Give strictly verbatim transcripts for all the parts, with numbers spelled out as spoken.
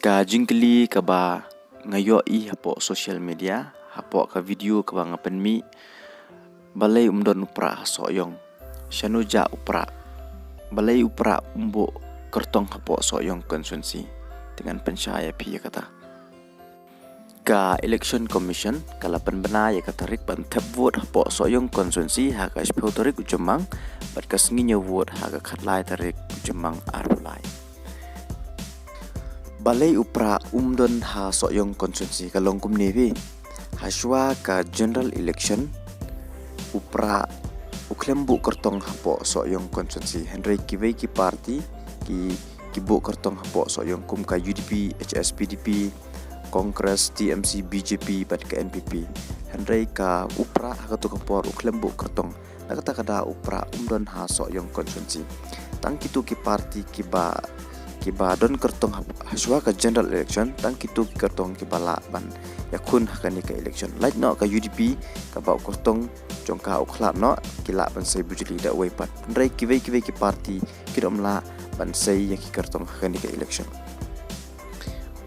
Ka jingkylli kaba nga ïohi hapoh social media, hapoh ka video kaba nga pynmih, balei um don u Prah ha Sohiong? Shano jah u Prah? Balei u Prah um buh kyrtong hapoh Sohiong constituency? Te ngan pynshai ïa phi ïa kata. Ka Election Commission ka la pynbna ïa ka tarik ban thep vote hapoh Sohiong constituency ha ka shiphew tarik u Jymmang, bad ka sngi ñiew vote ha ka khatlai tarik u Jymmang arphew lai. Balei u Prah um don ha Sohiong constituency? Ka long kumne phi. Hashwa ka general election, u Prah u khlem buh kyrtong hapoh Sohiong constituency. Hynrei kiwei ki party ki, ki buh kyrtong hapoh Sohiong kum ka U D P, H S P D P, Congress, T M C, B J P bad ka N P P. Hynrei ka u Prah ha katu ka por u khlem buh kyrtong. Na kata ka daw u Prah um don ha Sohiong constituency. Tang kitu ki party kiba, kiba don kyrtong ha, hashwa ka general election, tang kitu ki kyrtong kiba lah ban ïakhun ha kane ka election. Lait noh ka U D P kaba u kyrtong jong ka u khlad noh, ki lah ban sei bujli da uwei pat. Hynrei kiwei kiwei ki party kim lah ban sei ïa ki kyrtong ha kane ka election.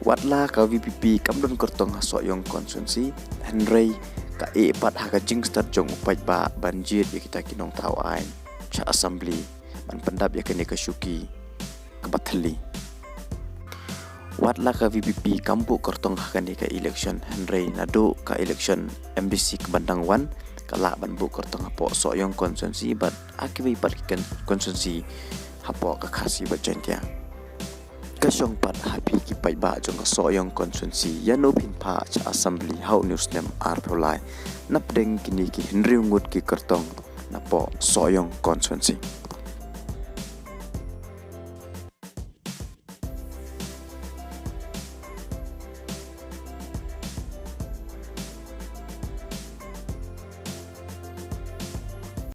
Watla ka V P P kam don kyrtong ha Sohiong constituency, hynrei ka eh pat ha ka jingstad jong u paidbah ban jied ïa kita ki nongthaw aiñ sha assembly ban pyndap ïa kane ka shuki kaba thylli. Watla ka V P P kam buh kyrtong ha kane ka election, hynrei naduh ka election M D C kaba dang wan, ka lah ban buh kyrtong hapoh Sohiong constituency bad ha kiwei pat ki constituency hapoh ka Khasi bad Jaintia. Ka shong pat ha phi ki paidbah jong ka Sohiong constituency, ïano phin phah sha assembly ha une u snem arphew lai. Napdeng kine ki hynriew ngut ki kyrtong napoh Sohiong constituency.